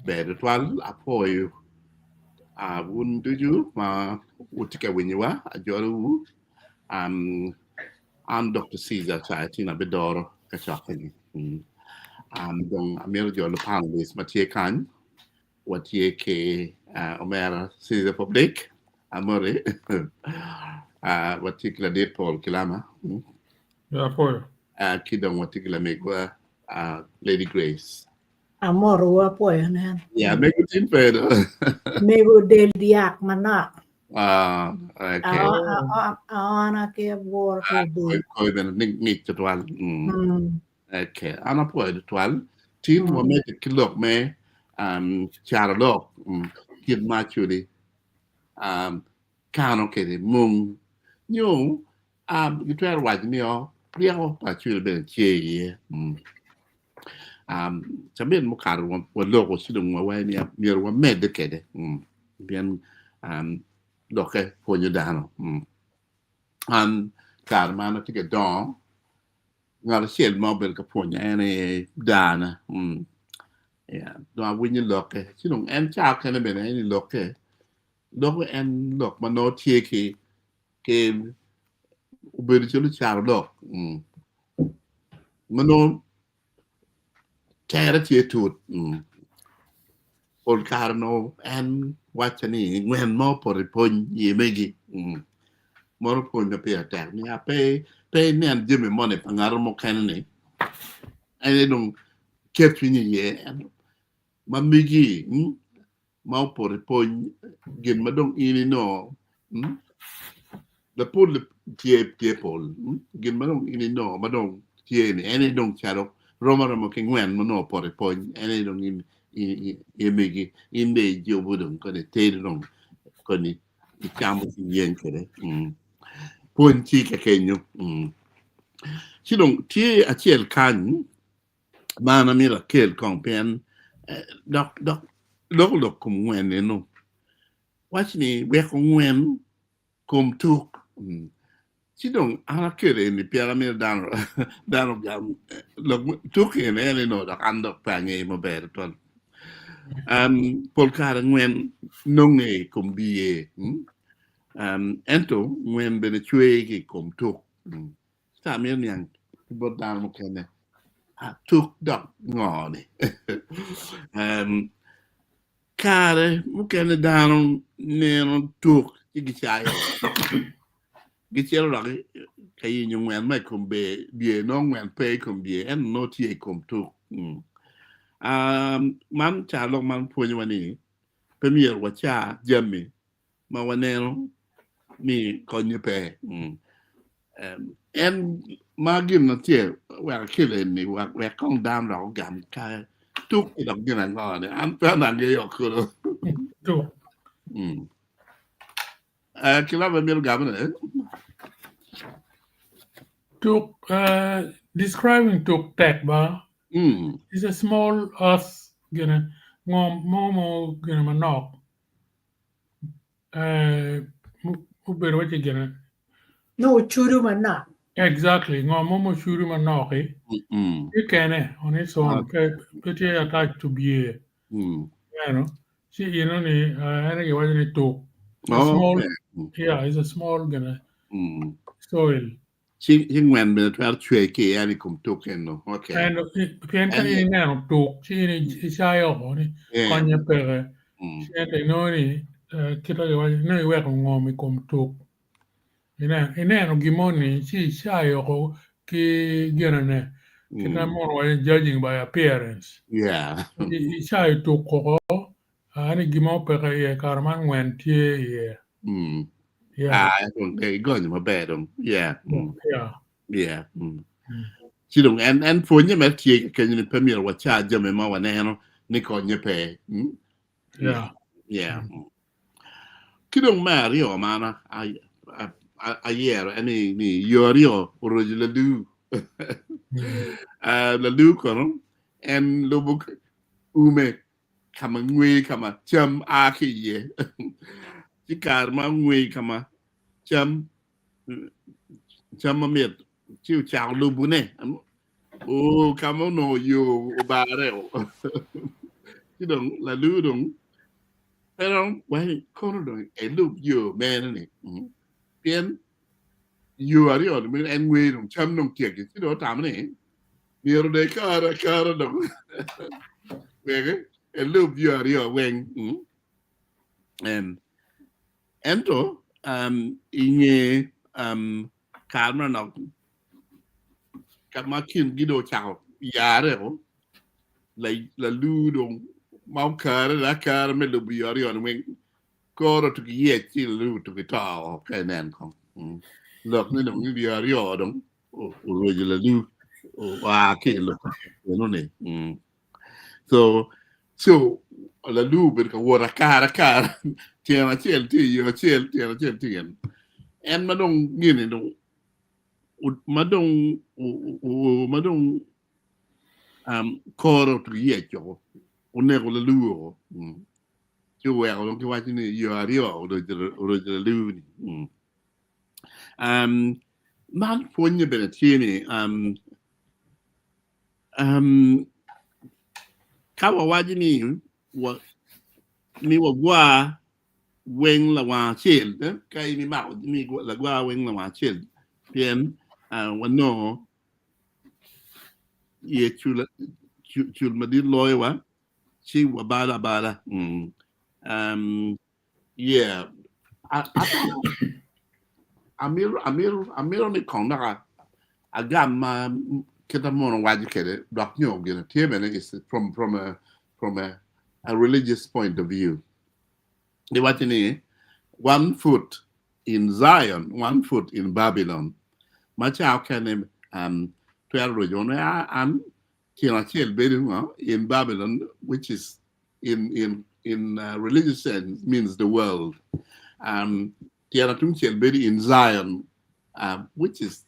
Ber tutwal apwoyo wun ducu ma wutye ka winyowa ajolowu an Dokta Ceasar Cayatin abidoro kacokke-ni dong amito jolo panelist ma tye kany watye ki omera Ceasar Public Amori watye ki ladit Paul Kilama ki dong watye ki lamegwa Lady Grace. Amorowu apwoyo nen. Ya, mego tin pe do. Mego del dyak manok. Ah, okay. Aona ki abwor ki obur. Koy bene ni ngic tutwal. Mm. Mm. Okay, an apwoyo tutwal. Tin mm. wamedde ki lok me um, caro lok mm, kit ma actually um, kano kede mung nyo um, gitwero waco ni o ryeko pa actually bene tye iye. Mm. Cabit mukato waloko ci dong wawaco ni myero wamedde kwede pien lokke pwonyo dano. An kare ma an atye ka dongo ngat acel ma obedo ka pwonya en aye dana dong awinyo lokke ci dong en ca mukene bene en i lokke loko en lok ma nongo tye ki obedo calo carolok ma nongo tere tye tut pol kare nongo en wacca ni ngwen mo opoto i pwony i megi meno pwony ma pire tek niya pe pe inen jami moni pa ngat mukene ni en aye dong ket cwinyi iye ma megi ma opoto i pwony gin ma dong in inongo lapol tye tye pol gin ma dong in inongo ma dong tye ni en aye dong calo rom aroma ki ngwen ma nongo opoto i pwony en aye dong in imegi in dong ijubo dong koni itedo dong koni icamo ci iyeng kwede pwony tye kakenyo ci dong tye acel kany Ma an amito akel kong pien dok dok loko lok kom ngwen eno wac ni weko ngwen kom tuk ci dong an akelo eni pien amito dano dano ogam lok tuk eni en eno dok an dok pe angeyo maber tutwal pol kare ngwen nonge i kom biye ento ngwen bene cwe ki i kom tuk. Ci amito niang ki bot dano mukene, tuk dok ngo ni? Kare mukene dano neno tuk ci gicayo. Gicito dok ka yenyo ngwen ma i kom bye, nongo ngwen pe i kom bye ento nongo tye i kom tuk. Man carolok man pwonyowa ni pe myero waca jami ma waneno ni konye pe. En ma gin ma tye wek akel eni wek kong dano dok ogam ka tuk dok gin ango ni an pe angeyo kulu. Tuk. Kilaba myero gamone. Tuk, describing tuk tek ba? It's a small earth gine ngom mo mo gine manok. Obedo waci gine. Nongo ocudo manok. Exactly, ngo mo mucudo manok-ki tye kene on its own pe tye attached to bye. Ineno? Ci eno-ni en aye kiwaco ni tuk. Small, yeah, it's a small gine soil. Ci ngwen bene twero cwer ki iye i kom tuk eno. Okay. Eno, pien ka in ineno tuk, ci in icayo oko ni konye peke. Ci ento inongo ni kit ma kiwaco inongo iweko ngom i kom tuk. Ineno, ineno gin moni ci icayo oko ki ginene. Kit ma mono waco ni judging by appearance. Yeah. Icayo tuk oko, ni gin mo peke iye kare man ngwen tye iye. Yeah. Ah, dong igonyo maber dong. Yeah. Yeah. Yeah. Ci dong en en pwonye me tye kenyo ni pe myero waca jami ma waneno ni konye pe. Yeah. Yeah. Ki dong me aryo ma an ayero en ni ni yo aryo oroco laluu. Laluu kono en lubo ume ka ma ngwe ka ma cam a ki iye. Ci kare ma ongwe ka ma cam cam mamit ci ocako lubone o ka ma onongo yo obare. Ci dong lalur dong pe romo waco ni kono dong elub yo mere ni pien yo aryo ni meno en ngwe dong cam dong tyeki ci dong otamo ni myero dong ekare akara dong wek elub yo aryo weng. Ento i nge kare manok ka ma kingi dong ocako yarreo, lalur dong ma okare akara me lubo yo aryo-ni weng kore otugi yec ci lalur otugi to woko ka inen kong. Lok ni dong yo aryo dong orweco lalur oa ki i lok enoni. So, so lalur obedo ka wot akara akara tyen acel tye i yo acel tyen acel tye i en ma dong gini dong ma dong ma dong um, kore otugi yec woko oneko lalur woko mm. Ci oweko dong kiwaco ni yo aryo oroco lalur ni mm. Um, man pwonye bene tye ni um, Um, ka wawaco ni wa, ni wagwar weng lawang acel, eh, ka in imako ni lagwar weng lawang acel, pien uh, wanongo iye cul, cul madit loyowa, ci wabalo abala. Mm. Um, Yeah. Amito, amito, amito ni kong dok agam ma kita mono waco kwede dok nyo gine tye bene is from, from a, from a, a religious point of view. Giwaco ni one foot in Zion, one foot in Babylon. Ma ca okene um, twero roco ne an tyen acel bedo ngo in Babylon which is in in in uh, religious sense means the world. Um, tyen atungcel bedo in Zion, uh, which is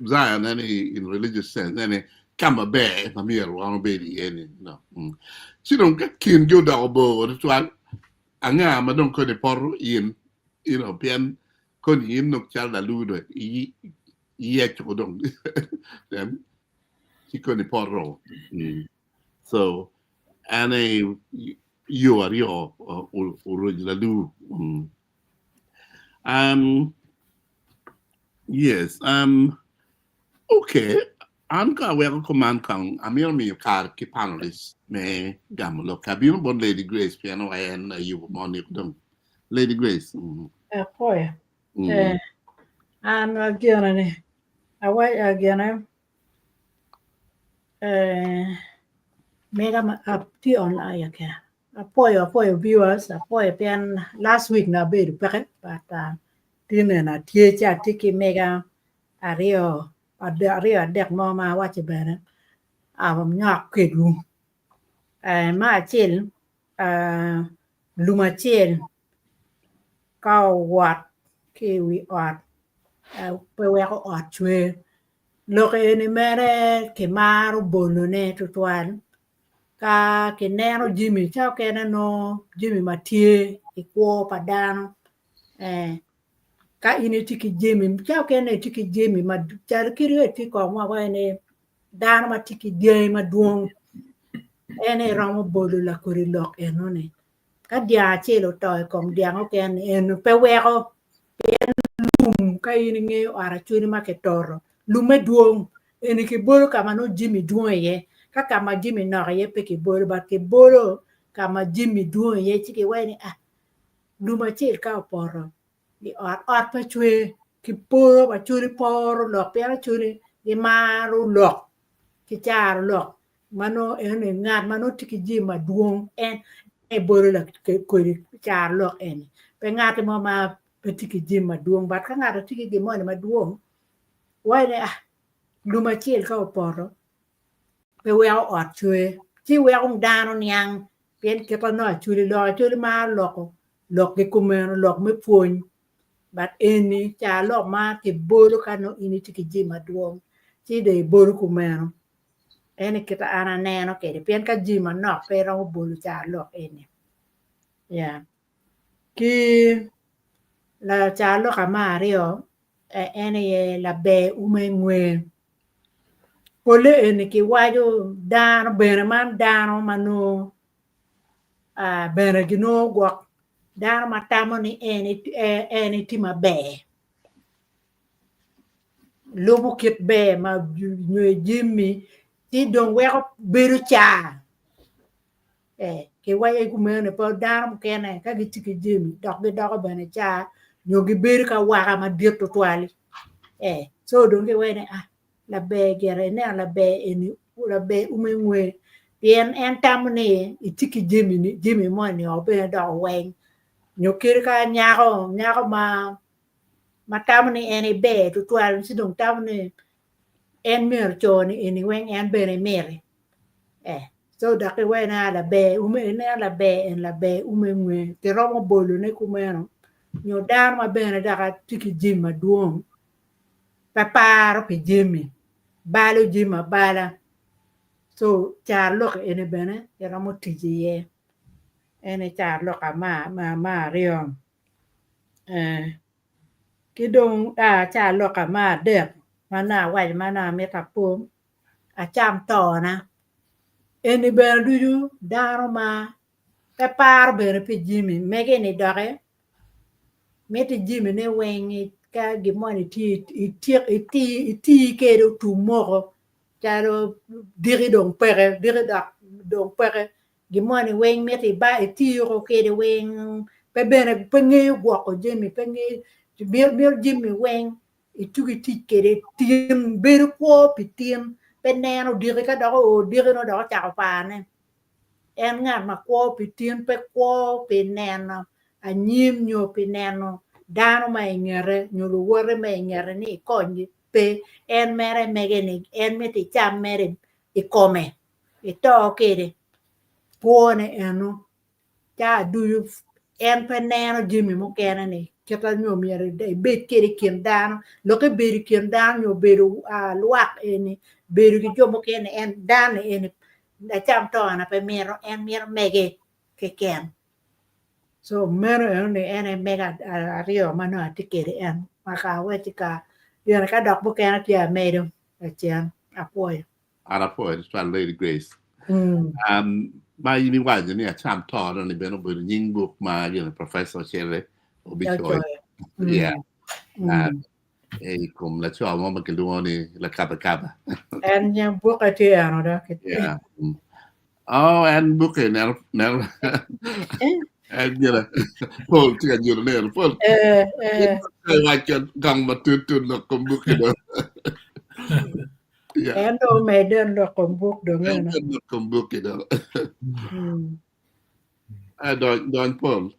Zion any in religious sense any ka maber ma myero wan obed iye ni no. Mm. Ci dong ka kingi odoko bor tutwal, anga ma dong koni poto in, you know, pien koni in nok calo laludo iyeco dong then ci koni poto. Mm. So en aye yo aryo oruco lalur. Mm. Um, yes, um, okay. An ka aweko kuman kong amito miyo kare ki panelists me gamo lok. Abino bot Lady Grace pien wa en ayubo mo ni dong. Lady Grace. Mm. Apoya. Mm. Eh, an ageno ni awaco agene Eh, mega ma atye online okay. Apwoyo apwoyo viewers apwoyo pien last week nabedo peke but uh, tye neno atye ci atye ki mega aryo aryo adek mo ma awaco bene anywak kwedwu. Eh, ma acel uh, lum acel ka owot ki i wi ot pe weko ot cwer. Lok eni mere kimaro bolone tutwal ka kineno jami ca okene nongo jami ma tye i kwo pa dano ka in itye ki jami ca okene itye ki jami calo kadi wa itye kong wawaco ni dano ma tye ki dyangi madwong en aye romo bolo lakodi lok enoni. Ka dyang acel oto i kom dyang okene eno pe weko pien lum ka in ingeyo ot acwali ma kitoto lumme dwong eni kibolo ka ma nongo jami dwong iye ka ka ma jami nok iye pe kibolo but kibolo ka ma jami dwong iye ci kiwaco ni ah lum acel ka opoto i ot ot pe cwer kiporo acwali poro lok pien acwali gimaro lok ki caro lok ma nongo eni ngat ma nongo tye ki jami madwong en ebolo kodi caro lok eni pe ngat mo ma pe tye ki jami madwong but ka ngato tye ki gin moni madwong waco ni ah lum acel ka opoto pe weko ot cwer ci weko dano niang pien kit ma nongo acholi lok acholi maro loko lok ki kumeno lok me pwony but eni car lok ma kibolo ka nongo in itye ki jami madwong ci dong ibolo kumeno En aye kit ma an aneno kwede pien ka jami manok pe iromo bolo carolok eni yeah ki carolok me aryo en aye laber ume ngwe pole eni kiwaco dano bene man dano ma nongo. Bene ginongo gwok dano ma tamo ni en en etye maber lubo kit ber ma nyo jami ci dong weko bedo car kiwaco kumeno ni pe dano mukene ka gitye ki jami dok gidoko bene car nyo gibedo ki awaka madit tutwal co dong kiwaco ni laber gire ineno laber eni laber ume ngwe pien en tamo ni etye ki jami ni jami moni bene dok weng nyo kadi ka nyako nyako ma ma tamo ni en eber tutwal ci dong tamo ni en myero co ni eni weng en bene emiti co dok iwaco ni laber ume ineno laber en laber ume ngwe kiromo bolone kumeno nyo dano ma bene dok tye ki jami madwong pe paro pi jami balo jami abala co carolok eni bene kiromo tic iye en aye carolok me aryo ki dong carolok me adek ma nongo awaco ma nongo amito apo acam tona eni bene ducu dano ma pe paro bene pi jami mege-ni doki miti jamine weng ka gin moni tye iti kwede otum woko calo diki dong peke diki dok dong peke gin moni weng miti iti woko kwede weng pe bene pe ngeyo gwoko jami pe ngeyo mito jami weng itugo itic kwede tin bedo kwo pi tin pe neno diki ka dok oo diki nongo dok ocako parne. En ngat ma kwo pi tin pe kwo pi neno anyim nyo pi neno dano ma i ngete nyo luwote ma i ngete ni ekonygi pe. En mere mege ni en mito ecam mere i kome, eto kwede kwone eno. Caa ducu en pe neno jami mukene ni kit ma nyo myero ebed kwede i kin dano lok ebedo i kin dano nyo obedo lwak eni bedo ki jo mukene en dano eni lacam tona pe mito en mito mege keken co meno enoni en aye mege aryo ma nongo atye kwede en ma ka awacci ka ka dok mukene tye amedo lacen apwoyo. An apwoyo tutwal Lady Grace. Um, ma in iwaco ni acam to ni bene obedo nying buk ma gin Professor Cele obicoyo. Yeah. I kom laco mo ma kilwongo ni Lakabakaba. En nying bukke tye eno dok. Yeah. Oh, en bukke neno neno en gire Paul tye ka nyuto neno Paul. Eh, eh. Waco gang matut tut lok kom bukke do. Yeah. En dong omedde en lok kom buk dong eno. En lok kom buk ki dong. Ah, dony, dony Paul.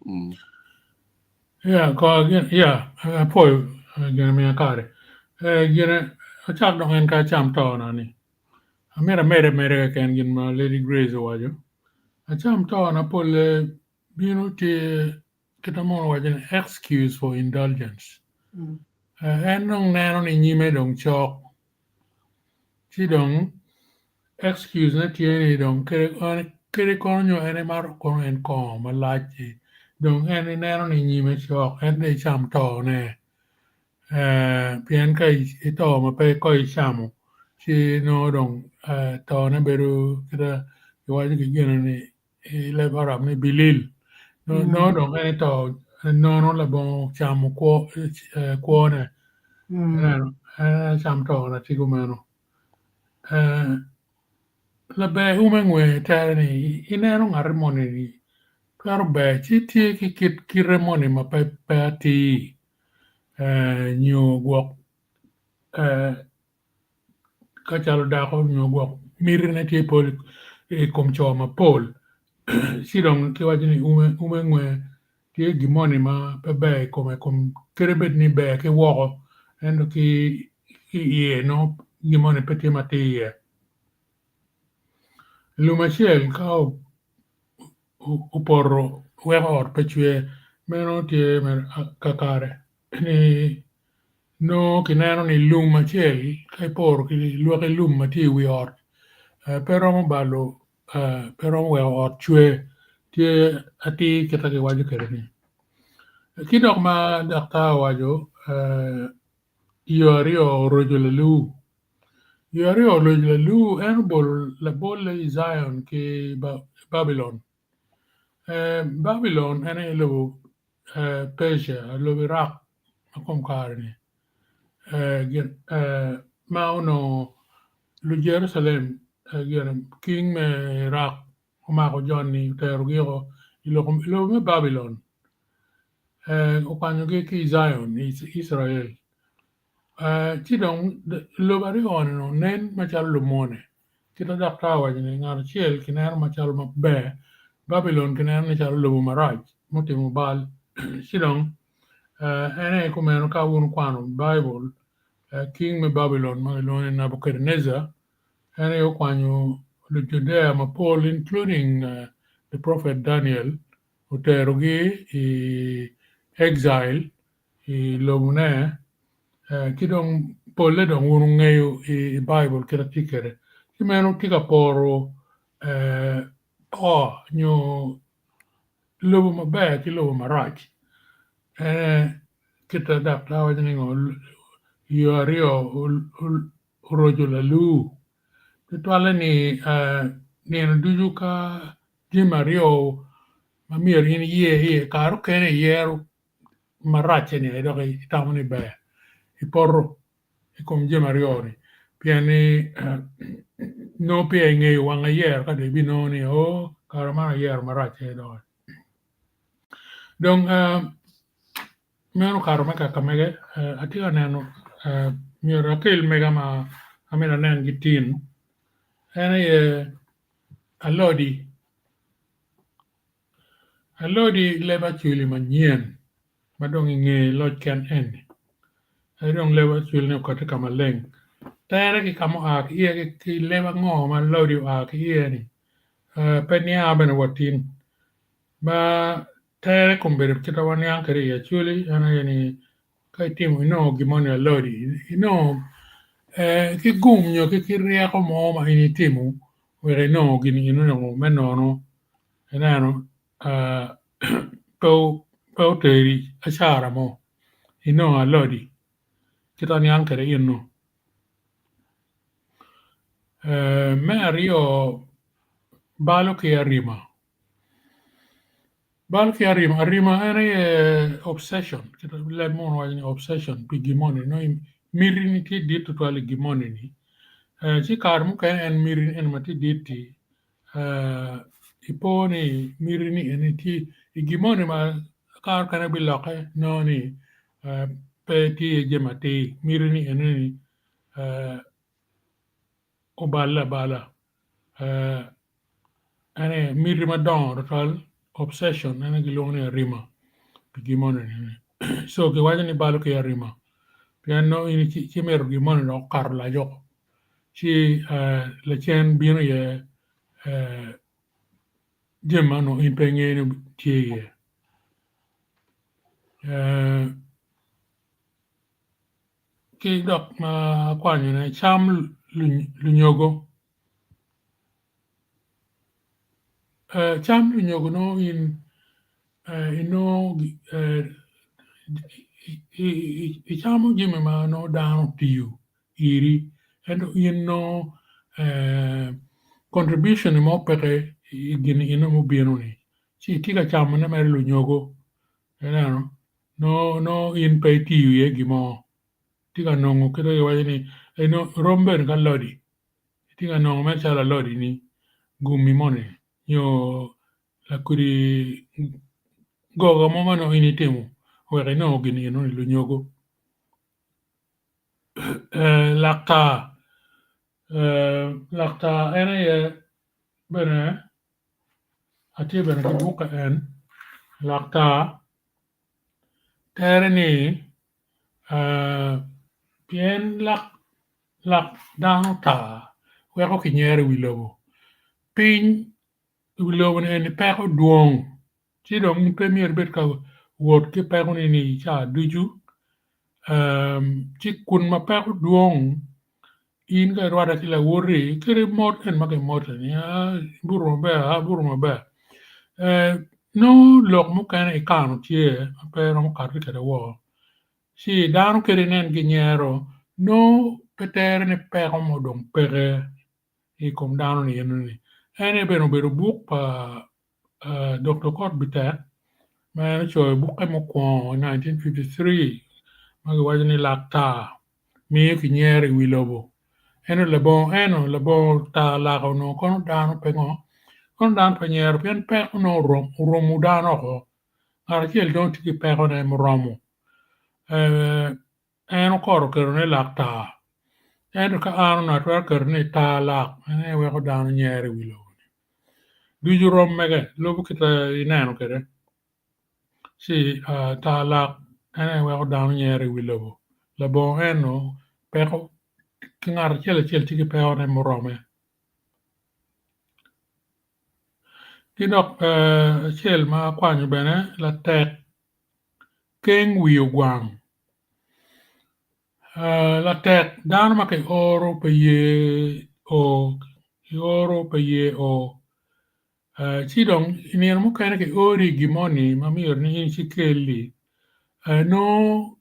Yeah, ko gin, yeah, apwoyo gin miya kare. Eh, gin acak dong en ka acam to na ni. Amyero amede ameda keken gin ma Lady Grace owaco. Acam to na polle bino tye Kit ma mono waco ni excuse for indulgence. En dong neno ni nyime dong cok. Ci dong excuse ne tye ni dong kede kono nyo en emato kono en kongo malac-ci dong en ineno ni nyime cok en dong ecam to ne. Pien ka ito ma pe ko icamo ci nongo dong to ne bedo kite kiwaco ki gine ni i leb Arab ni bilil. Nongo dong en ito nono labongo camo kwone. Ineno, en cam to na tye kumeno. Laber ume ngwe tere ni ineno ngati moni ni twero ber ci tye ki kit kite moni ma pe atir nyo gwok Ka calo dako nyo gwok mitine tye pol i kom co mapol ci dong kiwaco ni ume ngwe tye gin moni ma pe ber i kome kadi bed ni ber ki woko ento ki iye nongo gin moni pe tye matir iye. Lum acel ka opoto weko ot pe cwer meno tye kakare ni nongo kineno ni lum acel ka iporo ki lwaki lum ma tye i wi ot pe romo balo pe romo weko ot cwer tye atir kit ma kiwaco kwede ni. Ki dok ma daktar owaco yo aryo oroco lalur yo aryo oroco lalur en obolo labolle i Zion ki Babilon. Babilon en aye lobo Percia, lobo Iraq ma kom kare-ni ma onongo Lujerucalem king me Iraq omako joni oterogi woko i lobo me Babilon okwanyogi ki i Zion i Icrael ci dong lobo aryo-ni onongo nen macalo lumone kit ma daktar owaco ni ngat acel kineno macalo maber Babilon kineno ni calo lobo marac mutimo bal ci dong en aye kumeno ka wun wukwano Baibul king me Babilon ma kilwongo ni Nabukadnejar En aye okwanyo Lujudea mapol including the prophet Daniel oterogi i exile i lobone ki dong polle dong wun wungeyo i Baibul kit ma tye kwede. Ci meno tye ka poro to nyo lobo maber ki lobo marac. Kit ma daktar waco ni ngo yo aryo oroco lalur. Tutwalle ni nino ducu ka jami aryo ma myero in iyer iye kare okene iyero maracce-ni aye dok itamo ni ber ipoto i kom jami aryo-ni pien ni nongo peya ingeyo wang iyero ka dong ibinongo ni oo kare man ayero marac-ce doki. Dong Meno okato me kaka mege, atye ka neno myero akel mega ma amito anen ki tin en aye alodi, alodi leb acwali manyen ma dong inge loc ken eni aye dong leb acwali ni okati ka maleng tere ki ka ma oa ki iye ki leb ango ma alodi oa ki iye ni pe niango bene wa tin ma Tere kombeddi kit ma waniang kwede i Acholi en aye ni ka itimo inongo gin moni alodi inongo ki gum nyo ki ryeko mo ma in itimo wek inongo gin eno me nono ineno pe oteri acara mo inongo alodi kit ma aniang kwede eno. Me aryo balo ki arima. Bal ki arima, arima en aye obsession kit ma leb munu waco ni obsession pi gin moni nongo miti ni tye dit tutwal i gin moni ni ci kare mukene en miti eni ma tye dit-ti ipo ni miti ni eni tye i gin moni ma kare mukene bilokke nongo ni pe tye iye jami atir miti ni eni ni oballe abala. En aye miti madongo tutwal obsession en aye gilwongo ni arima pi gin moni ni so kiwaco ni balo ki arima pien nongo in ci imito gin moni dok okato lac woko ci lacen bino iye jami ma onongo in pe ingeyo ni tye iye. Ki dok ma akwanyone cam lunyogo. Cam lunyogo nongo in inongo icamo jami ma nongo dano otiyo iri ento in nongo contribution mo peke i gin eno mubino ni ci itye ka camone mere lunyogo ineno nongo in pe itiyo iye gin mo itye ka nongo kit ma kiwaco ni rom bene ki alodi itye ka nongo mere calo alodi ni gumi moni nyo lakodi gogo mo ma nongo in itimo wek inong gin enoni lunyogo laktar laktar en aye bene atye bene ki bukke en laktar tere ni pien lak dano tar weko kinyero i wi lobo piny i wi lobo ni eni peko dwong ci dong in pe myero ibed ka wot ki peko ni ca ducu ci kun ma peko dwong in ka irwatte ki lawoti kadi mot eni ma kimoto ni ibuto maber aa abuto maber nongo lok mukene ikano tye ma pe iromo kati kwede woko ci dano kadi inen ginyero nongo pe tere ni peko mo dong peke i kom dano ni enoni en aye bene obedo buk pa. Dokta Okot Bitek ma en ocoyo bukke mukwongo i 1953 ma giwaco ni Lak Tar Miyo Kinyero i Wi Lobo. Ento labongo eno, labongo tar lak onongo kono dano pe ngo? Kono dano pe nyero pien peko nongo oromo dano oko. Ngat acel dong tye ki pekone muromo. En okoto ketone lak tar. Ento ka an onongo atwero keto ni tar lak en aye weko dano nyero i wi lobo-ni. Ducu rom mege lubo kit ma ineno kwede ci tar lak en aye weko dano nyero i wi lobo. Labongo eno peko ki ngat acel acel tye ki pekone murome. Ki dok acel ma akwanyo bene latek keng wi ogwang latek dano ma kioro pe ye o kioro pe ye o ci dong i nino mukene kiori gin moni ma myero ni in ikelli nongo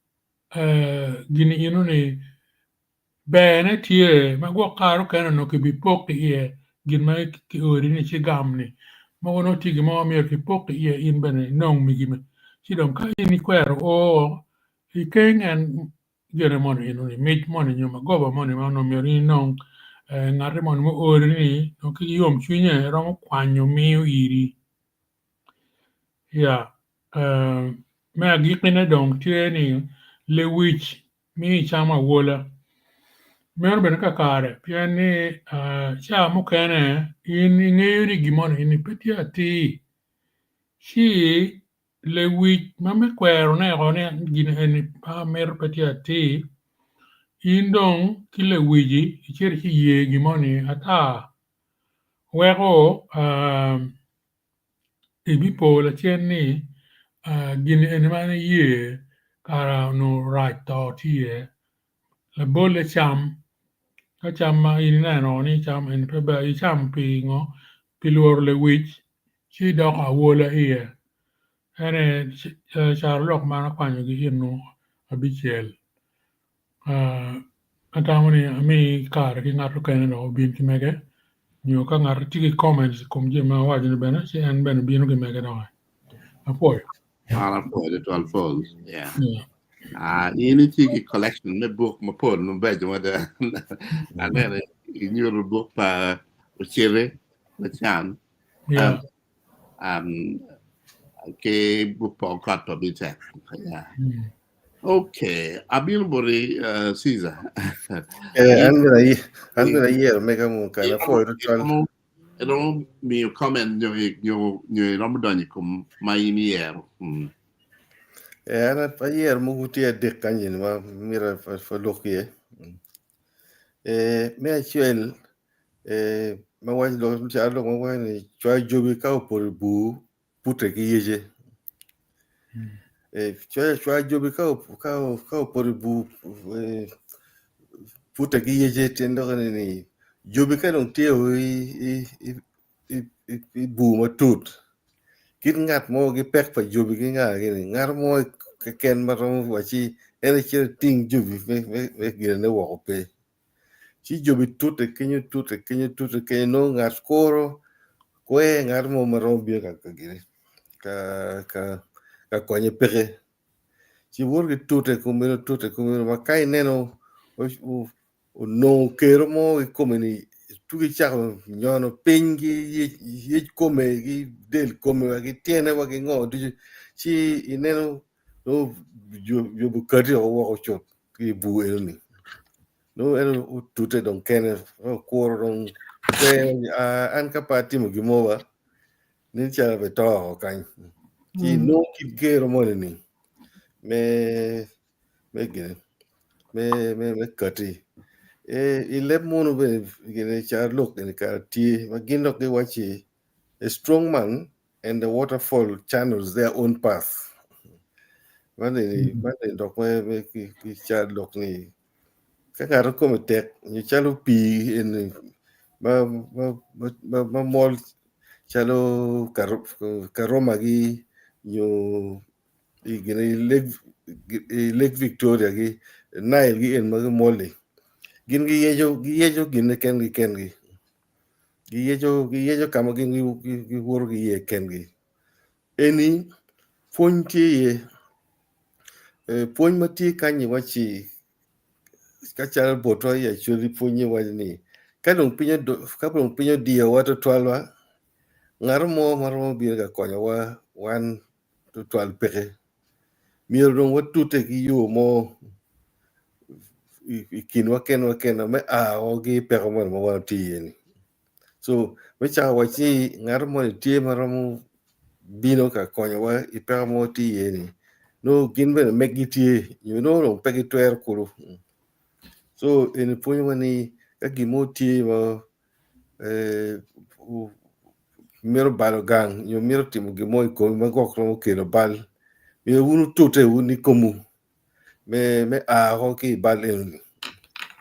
gin-ni enoni Berne tye ma gwok kare okene onongo kibipoko iye gin ma kiori ni ci gam-ni. Mogo nongo tye gin mo ma myero kipok iye in bene inong migi ci dong ka in ikwero o ikeng en gine moni enoni mic moni nyo magoba moni ma onongo myero in inong ngati moni ma oori ni dong ki yomcwinye romo kwanyo miyo iri. Ya me agikkine dong tye ni lewic miyo icamo awola. Meno bene kakare pien ni ca mukene in ingeyo ni gin moni eni pe tye atir ci lewic ma me kwerone woko ni gin eni pe amito pe tye atir in dong ki lewici icito ci iye gin moni ata weko Ibipo lacen ni gin eni ma en eye kara onongo rac to tye iye labolle cam ka cam ma in ineno ni cam eni pe ber icamo pi ngo pi lworo lewic ci idoko awola iye ene carolok man akwanyogi eno abicel. Atamo ni ami kare ki ngat mukene dok obin ki mege nyo ka ngat tye ki comments i kom jami ma awaco ni bene ci en bene bino ki mege doki. Apwoyo. An apwoyo tutwal Paul. Yeah. Ah, in itye ki collection me book mapol mabeco mada. Aneno inyuto book pa Ocere Macan. Yeah. Um, ki book pa Okot pa Bitek. Yeah. Okay, abino boti uh, Caesar. Eh, an bene aye, an bene ayero mega mo kany apwoyo tutwal. Iromo iromo miyo comment nyo nyo nyo iromo donyo i kom ma in iyero. Mm. Eh, an ayero mogo tye adek kany eni ma myero alok iye. Eh, me acel eh, ma waco lok calo lok ma waco ni cwayo jobi ka opoto i bur pute ki yece. Cwayo jobi ka opoto i bur pute ki yece tyen lok eni ni jobi ka dong tye i bur matut kit ngat mo ki pek pa jobi ki nga gini ngat mo keken ma romo wacci en ecito eting jobi me ginene woko pe. Ci jobi tute kenyo tute kenyo tute kenyo nongo ngat kuro kwer ngat mo ma romo bino ka gini ka ka ka konye peke ci woto ki tute kumeno tute kumeno ma ka ineno onongo kero mo ki kome ni tugi cako nyono piny ki yec kome ki del kome wa ki tyene wa ki ngo ducu ci ineno nongo jobi okati woko cut ki i bur enoni nongo en otute dong kene okuro dong pe an ka pe atimo gin mo ba nen calo abito woko kany ci nongo kit gero moni ni me me gine me me me kati i leb munu bene gine carolok eni kara tye ma gin dok giwacci a strong man and the waterfall channels their own path. Man eni man eni dok me me ki ki carolok ni ka ngat kome tek nyo calo pii eni ma ma ma ma mol calo karoma gi nyo i gine i lake i lake Victoria gi Nile gi eni ma gimol-li gin giyeco giyeco gine kengi kengi. Giyeco giyeco ka ma gin giwoto ki iye kengi. Eni pwony tye iye, pwony ma tye kany-nyi wacci ka calo botwa i Acholi pwonye waco ni ka dong piny odiyowa tutwalwa ngat mo ma romo bino ka konyowa wan tutwal peke myero dong watute ki yo mo i kinwa kenwa kenwa me a woko ki i peko moni ma wan watye iye-ni. So me cako wacci ngat moni tye ma romo bino ka konyowa i peko ma watye iye-ni nongo gin bene meggi tye nyo nongo dong pe gitwero kulu. So eni pwonyowa ni ka gin mo tye ma mito balo gang nyo mito timo gin mo i komi ma gwok romo kelo bal myero wun wutute wun i komwu me a woko ki i bal enoni.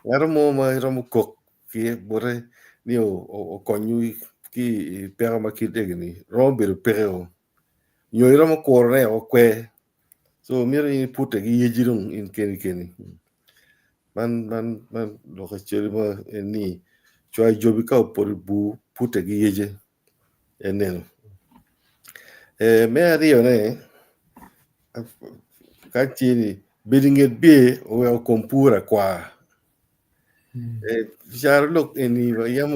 Ngat mo ma iromo kok ki bote ni okonywu ki i peko ma kit eni romo bedo pekeo nyo iromo kurone woko kwe so mito in ipute ki yeci dong in keni keni man man man lok acel ma en ni cwayo jobi ka opoto i bur pute ki yece en neno. Me aryone ka tye ni bedo i nget bye oweko kom pur akwar. Caro lok eni yam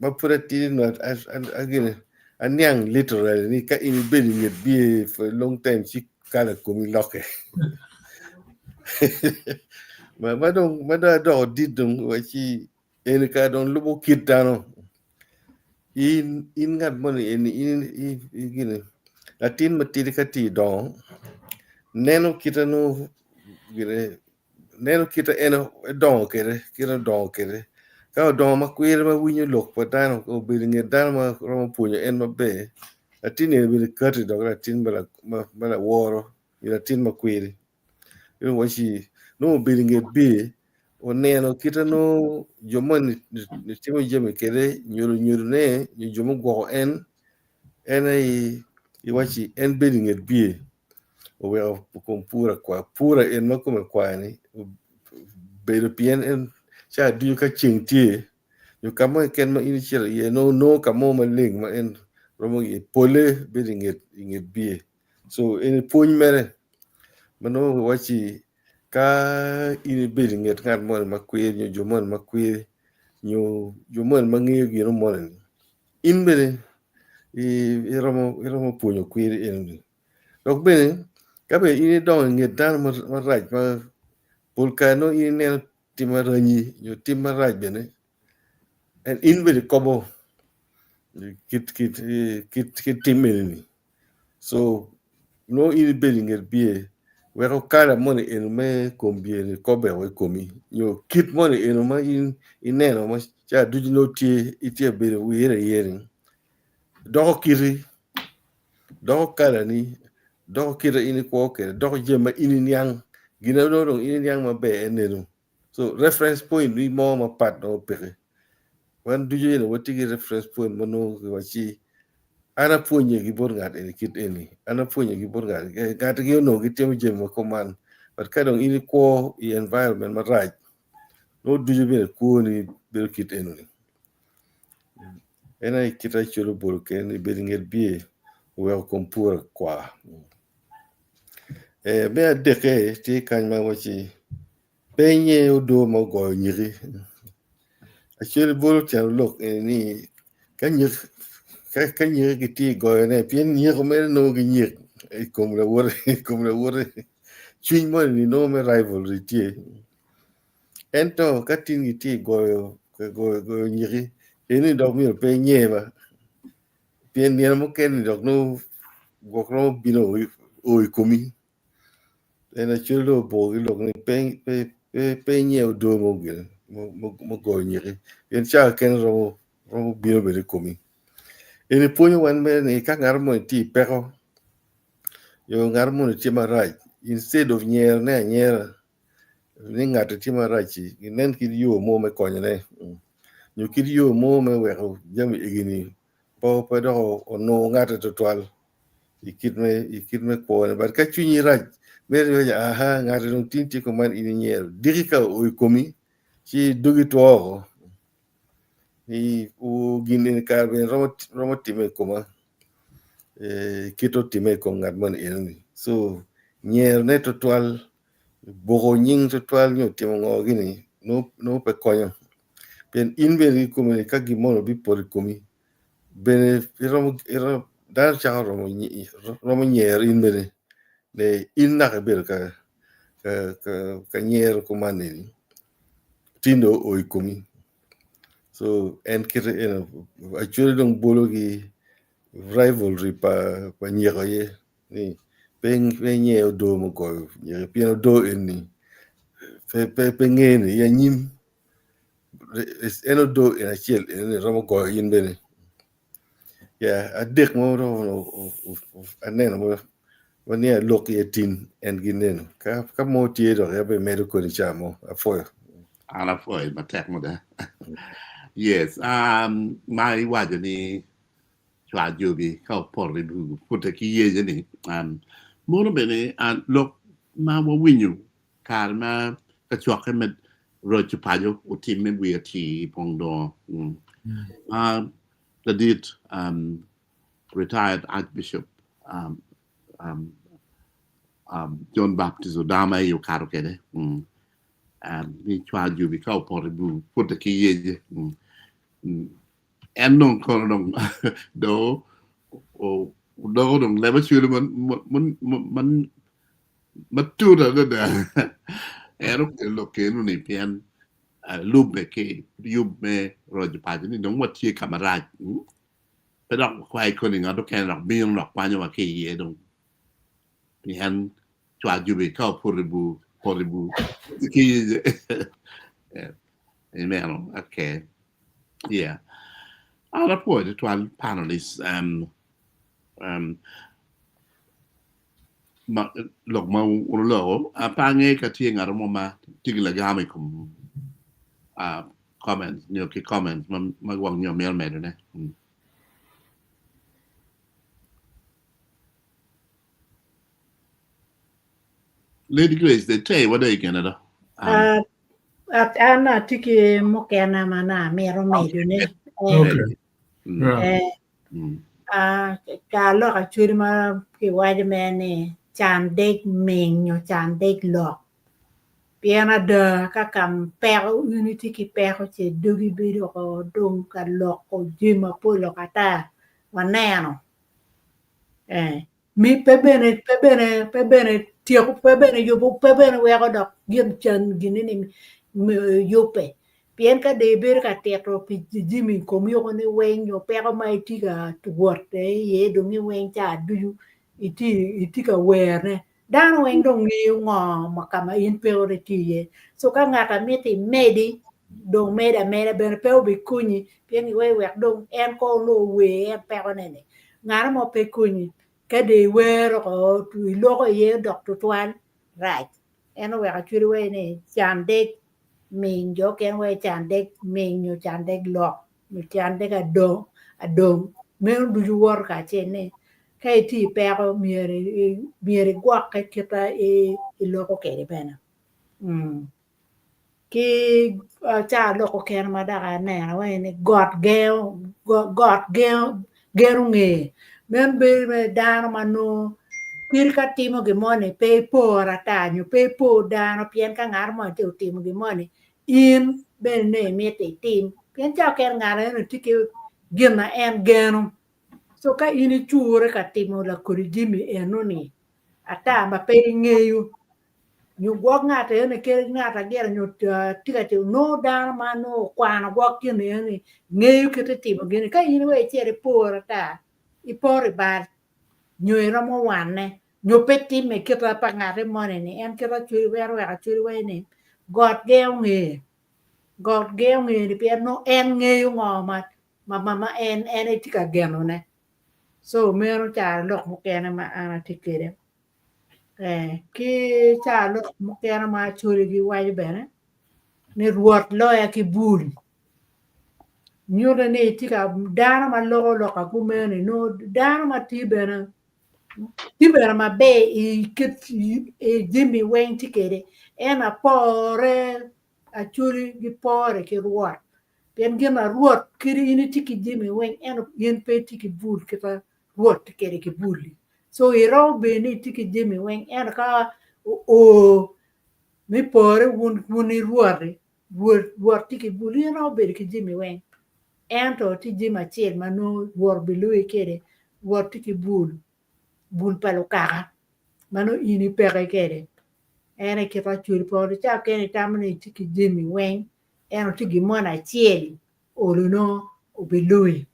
ma pud atidi aniang literally ni ka in ibedo i nget bye for a long time ci kala komi lokke. Ma dong adoko dit dong ci eni kara dong lubo kit dano in in ngat moni eni in gini latin matidi ka tye dongo neno kite nongo gine neno kite en edongo kwede kite odongo kwede ka odongo ma kwiri ma winyo lok pa dano obedo inget dano ma romo pwonyo en maber latin eni bene kati dok latin ma laworo nyo latin ma kwiri waci nongo obedo inget bye oneno kite nongo jo moni timo jami kwede nyo lunyodone nyo jo mugwoko en en aye iwaci en bedo inget bye oweko kom pura kwar pura en ma kome kwar-ni obedo pien en ca ducu ka ceng tye nyo ka mo keken ma in icito iye nongo nongo ka mo maleng ma en romo iye pole bedo inget bye so eni pwony mere ma nongo kiwacci ka in ibedo inget ngat moni ma kwir nyo jo moni ma kwir nyo jo moni ma ngeyo gino moni in bene iromo pwonyo kwir eni dok bene ka bene in idongo inget dano marac ma pol kare nongo in ineno tim aranyi nyo tim marac bene in bene ikobo kit tim eni so nongo in ibedo inget bye weko kala moni eni me kom bye ni kobe woko i komi nyo kit moni eni ma in ineno ma ca ducu nongo tye itye ka bedo wire iye ni doko kiti doko kalani doko kite in ikwo kwede doko jami ma in iniang gin ma nongo dong in iniang maber en eno. So reference point ni mo mapat nongo peke. Wan ducu eni watye ki reference point ma nongo kiwacci an apwonye ki bot ngat eni kit eni, an apwonye ki bot ngat eni. Ngat gi onongo gitimo jami ma kuman. But ka dong in ikwo i environment marac, nongo ducu bene kwoni bedo kit enoni. En aye kit acwalo bolo kene ni bedo i nget bye oweko kom pura kwar. Me adekke tye kany ma wacci pe inye odoo ma ogoyo nyiki acel bolo tyen lok eni ni ka nyiki gitye ka goyone pien nyiko mere nongo ginyik i kom lawote i kom lawote cwiny moni nongo me rivalry tye ento ka tin gitye ka goyo nyiki eni dok myero pe inye ba. Pien nino mukene dok nongo gwok romo bino o i komi. En acel dong obor ki lok ni pe inyew doo mo gire me goyo nyiki pien cawa kene romo bino bene i komi. Eni pwonyo wan mere ni ka ngat moni tye i peko nyo ngat moni tye marac instead of nyerone anyera ni ngat-ti tye marac-ci inen kit yo mo me konyone nyo kit yo mo me weko jami egini pe dok onongo ngate tutwal i kit me i kit me kwone but ka cwinyi rac mere iwaco aha ngati dong tin tye kuman in inyero diki ka oo i komi ci dogi two woko. Ni gin eni kare bene romo time i koma kit otime i kom ngat moni enoni so nyerone tutwal boko nying tutwal nyo timo ngo gini nongo pe konyo pien in bene kikomi ka gin moni obipoto i komi bene iromo dano cako romo nyero in bene ni in naka ibedo ka nyero kuman eni tin dong oo i komi so en kite eno actually dong bolo ki rivalry pa nyeko aye ni pe inyer odoo me goyo nyeko pien odoo eni pe ngene i anyim en odoo eni acel eni romo goyo in bene ya adek mo aneno ma niang alok iye tin en gin eno ka mo tye dok abimedo kodi ca mo apwoyo. An apwoyo matek mada. Yes, um, ma iwaco ni cwa jobi ka opoto i bur pute ki yece ni um, mono bene uh, lok ma wawinyo kare ma kacokke me roco paco otimme wiye atir i pong dongo mm. Ma ladit um, retired Archbishop um, um, um, John Baptist Odama aye okato kwede mm. um, ni cwa jobi ka opoto i bur pute ki yece mm. Mm. En dong kono dong do odoko dong leb acwele matut adada. En okelo lok eno-ni pien lubbe ki yub me roco paco ni dong watye ka marac. Pe dok wakwayo koni ngat mukene dok bino dok kwanyowa ki iye dong pien cwak jubi ka opoto i bur, poto i bur. Ineno, okay. Yeah. An apwoyo tutwal panelists um, um, ma, lok ma wuloko. Pe angeyo ka tye ngat mo ma tye ki lagam i kom uh, comments nyo ki comments ma, ma gwok nyo mito medone. Mm. Lady Grace, they tell you what they can do. Um, uh, an atye ki mukene ma na amito medone. Okay. Eh, ah, ka lok acwali ma kiwaco mere ni can dec ming nyo can dec lok. Pien ada ka ka peko in itye ki peko ce dogi bedo oko dong ka loko jami mapol oko ata waneno. Eh, Mi pe bene pe bene pe bene tyeko pe bene yubo pe bene weko dok gin can gini ni yubbe pien ka dong ibedo ka tito pi jami i komi woko ni weng nyo peko ma itye ka wot iye dong ni weng ca ducu itye itye ka werne dano weng dong ngeyo ngo ma ka ma in pekoni tye iye so ka ngat a miti imedi dong medo ameda bene pe obikonyi pien iweko wek dong en kong onongo ower en pekone ni Ngat mo pe konyi ka dong iwero oko iloko iye odok tutwal rac. En oweko acwali wai ni can deg ming jo okene wai can deg ming nyo can deg lok nyo can deg adong adong meno ducu woto kacel ni ka itye i peko myero igwokke kit ma iloko kwede bene. Ki ca lok okene ma dok aneno awaco ni got gengo got gengo geno ngeye meno bedo mere dano ma nongo kadi ka timo gin moni pe ipor ata nyo pe ipor dano pien ka ngat moni tye otimo gin moni in bene nongo imito itim pien ca okene ngat eno tye ki gin ma en geno co ka in icure ka timo lakodi jami enoni ata ma pe ingeyo nyo gwok ngat eni kadi ngat agire nyo tye ka timo nongo dano ma nongo okwano gwok gin eni ngeyo kit etimo gini ka in wek icit ipor ata iporo i bal nyo iromo wane nyo pe time kit pa ngati moni ni en kit acwali en oweko acwali wai ni got gengo ngeye got gengo ngeye ni pien nongo en ngeyo ngo ma ma en en tye ka genone so meno caro lok mukene ma an atye kwede. Ki ca lok mukene ma Acholi giwaco bene ni Rwot loya ki bul nyuto ni tye ka dano ma loko lok kumeno nongo dano ma tye bene tye bene maber i kit i jami weng tye kwede ento apore Acholi gipore ki Rwot. Pien gin ma Rwot kadi in itye ki jami weng ento in pe itye ki bul kit ma Rwot tye kwede ki bul-li. So iromo bedo ni itye ki jami weng ento ka oo me pore wun wun i Rwot-ti, Rwot tye ki bul in iromo bedo ki jami weng ento tye jami acel ma nongo Rwot obiloyi kwede, Rwot tye ki bul, bul pa lukaka ma nongo in ipeke kwede. En aye kit acwali pol ca kene itamo ni itye ki jami weng ento tye gin moni acel olo nongo obiloyi.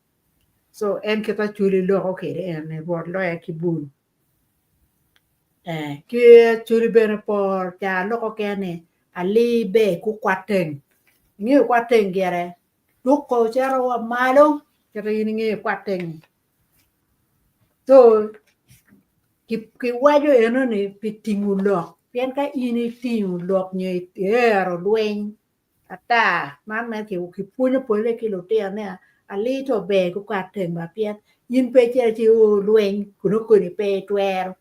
So en kit acwali loko kwede en ni Rwot loya ki bul. Eh, ki acwali bene por ca loko kene ni alii ber ku kwateng. Ingeyo kwateng gire tuko cito wa malo cito in ingeyo kwateng. So kiwaco enoni pi tingo lok pien ka in itingo lok nyo iero lweny ata man mere kipwonyo pole ki lutino ni alii to ber gukat teng ba pien in pe icito ci o lweny kun nongo koni pe itwero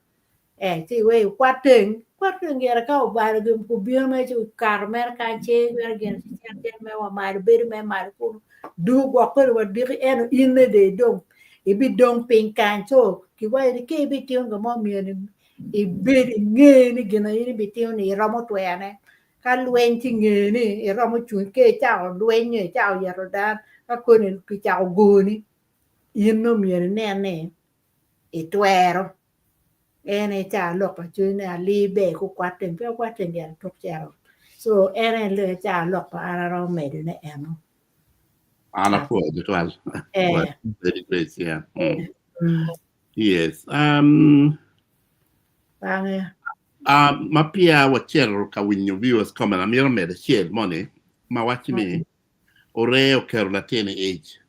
ee ci iweko ikwat teng ikwat teng gire ka obalo gin obino mere ci okato mere kany ce mere gin ci cito acita mere wa malo bedo mere malo kunu dugo gwok kwede wa diki ento in dong idong ibidong piny kany co kiwaco ni ka ibitimo gin mo myero ibed inge ni gin ma in ibitimo ni iromo twerone Ka lweny ci nge ni iromo cung ka icako lweny nyo icako yeto dano ka koni kicako goni in nongo myero inen ni itwero. En aye ca lok pa cwiny ni alii ber ku kwat teng pe okwat teng gire tuk cito. So en aye ca lok pa an aromo medo ne eno. An apwoyo tutwal. Eh. Very great, yeah. Mm. Yes. Bange. Ma peya wacito ka winyo viewers comment, amito medo acel moni ma waco ni oree oketo latin i ic.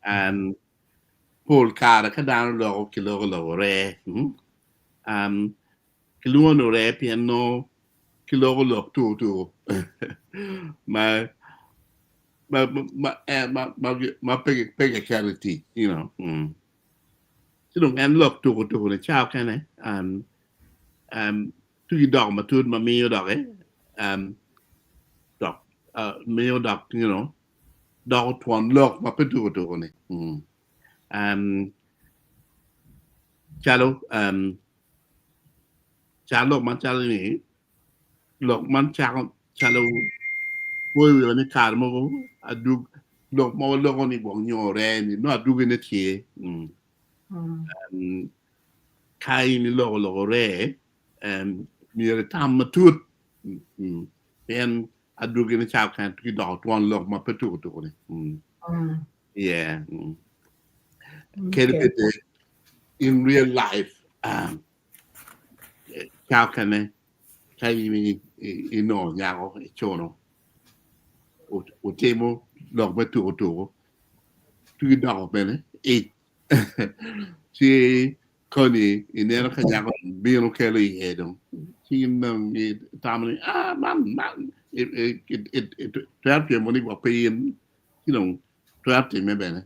And pol kare ka dano loko kiloko lok oree. Kilwongo ni oree pien nongo kiloko lok tuko tuko ma ma ma ma ma pe pe kiketo i tic, you know. Ci dong en lok tuko tuko ni cawa kene tugi doko matut ma miyo doki dok miyo dok you know doko twon lok ma pe tuko tuko ni calo calo lok man calo ni lok man cako calo poyo wiwa ni kare mogo adug lok ma waloko ni gwok nyo oree ni nongo adugine tye. Ka in iloko lok oree myero itam matut pien adugine cako kene ci doko twon lok ma pe tuko tuko ni. Yeah. Kadi bed in real life Cawa okene ka in inongo nyako icuno wutimo lok me tuko tuko ci doko bene ic ci koni ineno ka nyako bino kelo iye dong ci in dong itamo ni aa man man twero pyemo ni gwok pe in ci dong Twero timme bene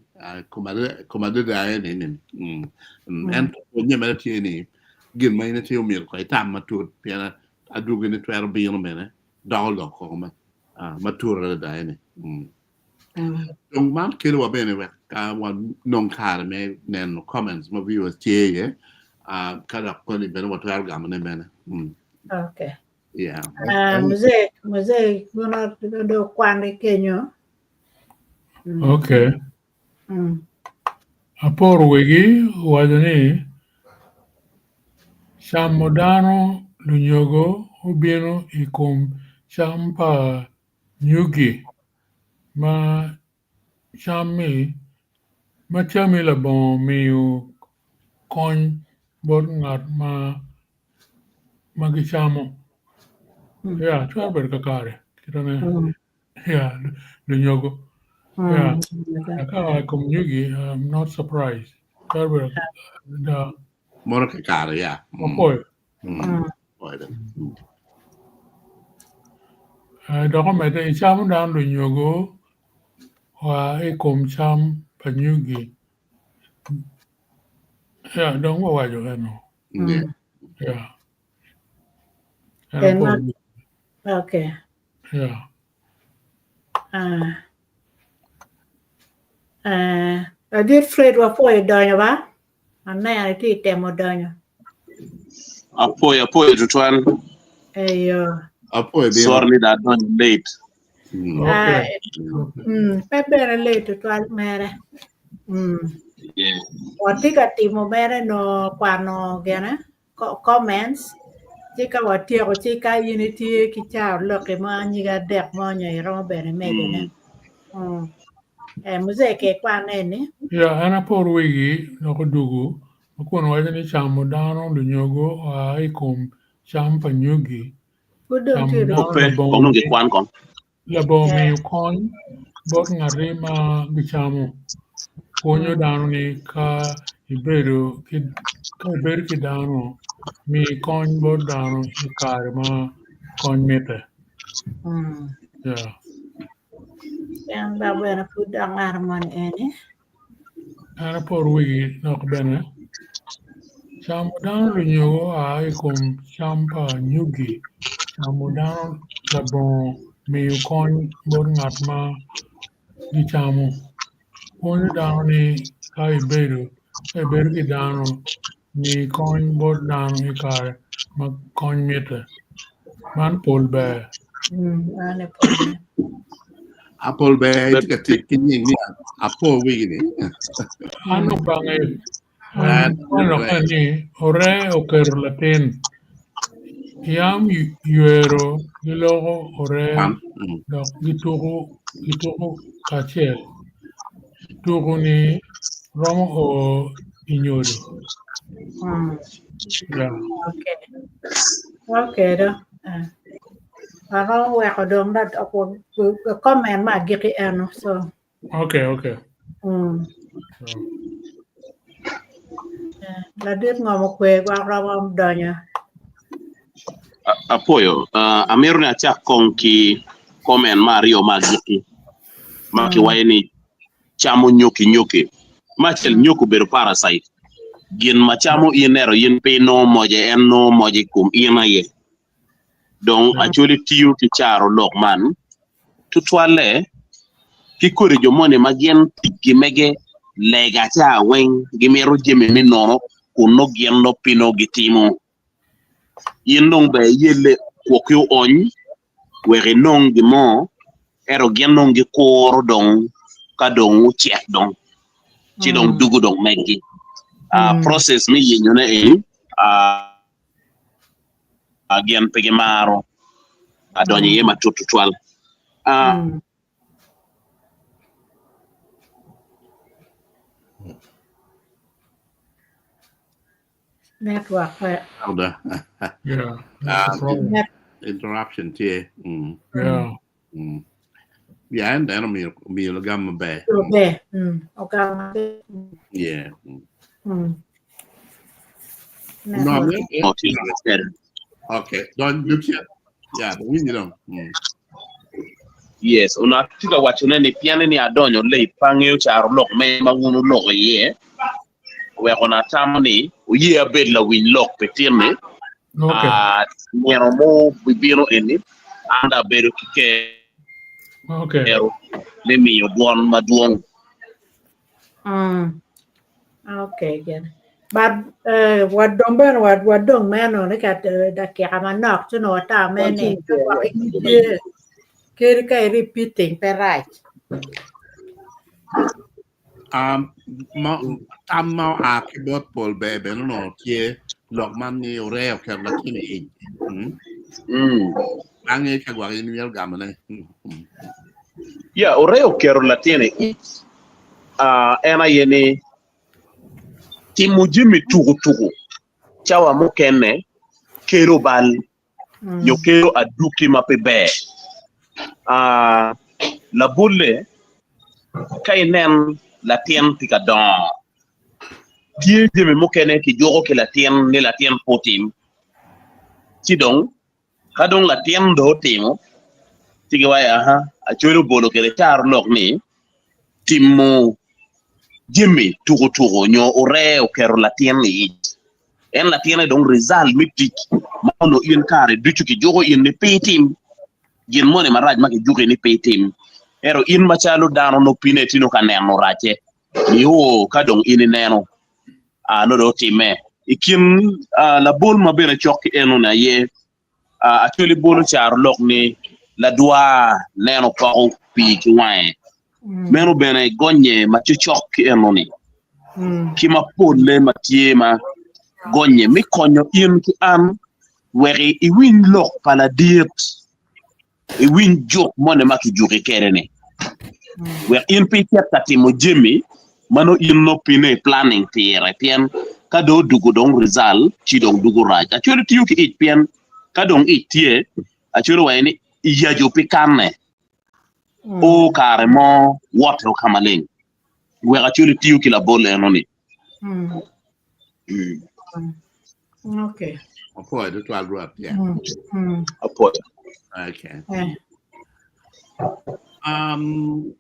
kom adada aye ni ni ento pwonye mere tye ni gin ma in itimo myero kong itam matut pien adwogine twero bino bene doko lok koko matut adada aye ni. Dong man kelowa bene wek wanong kare me neno comments ma viewers tye iye ka dok koni bene watwero gamone bene. Okay. Yeah. Mzee, mzee, do kwan kenyo. Okay. Aporo wegi owaco ni camo dano lunyogo obino i kom cam pa nyugi ma cam-mi labongo miyo kony bot ngat ma gicamo. Yeah, twero bedo kakare. Yeah, lunyogo. Yeah. Ka i kom nyugi, I'm not surprised. Twero bedo da. Moro kakare, yeah. Opwoyo. Dok omedde, icamo dano lunyogo wa i kom cam pa nyugi. Yeah, dong wawaco eno. Yeah. Okay. Yeah. Ah. Eh, ladit Fred wapwoyo donyo ba? Aneno itye i temo donyo. Apwoyo apwoyo tutwal. Eyo. Apwoyo bino. Sorry ni da adonyo late. Mm. Ah, Okay. Okay. pe bene late tutwal mere. Mm. Yeah. Watye ka timo mere no kwano gene comments ci ka watyeko ci ka in itye ki caro lokki mo nyig adek mo nyo iromo bene medone. Mm. Eh, muzee ke kwan eni. Ya, en apor wigi dok odugu ma kun waco ni camo dano lunyogo oa i kom cam pa nyugi, Pud dong camo tye dano Ope, kong labongo dong gikwan kong. labongo Eh. miyo kony bot ngati ma gicamo. Pwonyo dano ni ka ibedo ki ka ibedo ki dano, mi kony bot dano i kare ma kony mitte. Mm. Yeah. En dok bene pud dok ngat moni eni. En apor wigi dok bene camo dano lunyogo oa i kom cam pa nyugi, camo dano labongo miyo kony bot ngat ma gicamo. Pwonyo dano ni ka ibedo ka ibedo ki dano, mi kony bot dano i kare ma kony mitte. Man pol ber. Mm, man e pol ber. Apol ber itye ka tic ki nying ni apor wigi ni. An obange An an lokke ni ore oketo latin. Yam ywero giloko ore Kwan. Mm. dok gituko gituko kacel. Tuko ni romo o i nyodo. Yeah. Okay. Okay do. Eh. Aromo weko dong da comment ma agiki eno so. Okay, okay. So, Eh, Ladit ngom okwe gwok romo donyo. Apoyo, amito ni acak kong ki comment ma aryo ma agikki ma kiwaco ni camo nyoki nyoki. Me acel nyoki obedo parasite, gin ma camo in ento in pe inongo moce en nongo moce i kom in aye. Dong Acholi tiyo ki caro lok man tutwalle ki kodi jo moni ma gin ticgi mege lega ca weng gimito jami me nono kun nongo gin nongo pe nongo gitimo. In dong ber iyelle kwokki oony wek inong gin mo ento gin dong gikuro dong ka dong ocek dong ci dong dugo dong meggi. Process me yenyone eni gin pe gimaro adonyo iye matut tutwal. Network pe. Elder. Yeah, that's the problem. Net Interruption tye. Mm. Yeah. Mm. Yeah, en dano omiyo omiyo lagam maber. Maber. Ogam maber. Yeah. Mm. No, Network. yeah, Oh, tye better. Okay. Don Lucia. Yeah, but we know. Yes, onongo atye ka wacone ni pien ni adonyo late pe angeyo caro lok me ma wun wuloko iye, oweko onongo atamo ni oye abed lawiny lok pi tin-ni. Okay. Ah, nino mo bibino eni, an dong abedo ki Okay. kero me miyo dwon madwong. Okay, gin. But wat dong bene wat wat dong meno ni ka dakika manok ci nongo ata me ni kadi ka i repeating pe rac. Um, ma, tam ma oa ki bot pol ber bene onongo tye lok man ni oree oketo latin i ic. Mm. Bange ka gwok in imito gamone. Mm. Ya, oree oketo latin i ic. En aye ni timo jami tuku tuku cawa mukene kelo bal nyo kelo aduki ma pe ber. Labolle, ka inen latin tye ka dongo, tye jami mukene kijuko ki latin ni latin pe otim, ci dong ka dong latin dong otimo, ci giwaco aha, Acholi obolo kwede caro lok ni timo jami tuku tuku nyo oree oketo latin i ic. En latinne dong result me tic ma onongo in kare ducu kijuko in ni pe itim gin moni marac ma kijuki ni pe itim. Ento in macalo dano nongo pine itye nongo ka neno racce nio ka dong in ineno nongo dong otimme. I kin labol ma bene cok ki enoni aye Acholi bolo caro lok ni ladwar neno poko pii ki wange. Meno bene gonye ma cocok ki enoni ki mapolle ma tye ma gonye me konyo in ki an wek iwiny lok pa ladit. iwiny juk moni ma kijuki kwede-ni, wek in pe icit ka timo jami ma nongo in nongo pine i planning pire pien ka dong odugo dong result ci dong dugo rac. Actually tiyo ki ic pien ka dong ic tye actually waco ni iyaco pi kanne o kare mo wote ka maleng wek actually tiyo ki labol eno-ni. Okay. Apwoyo tutwal Rwot. Yeah. Apwoyo. Okay. Um,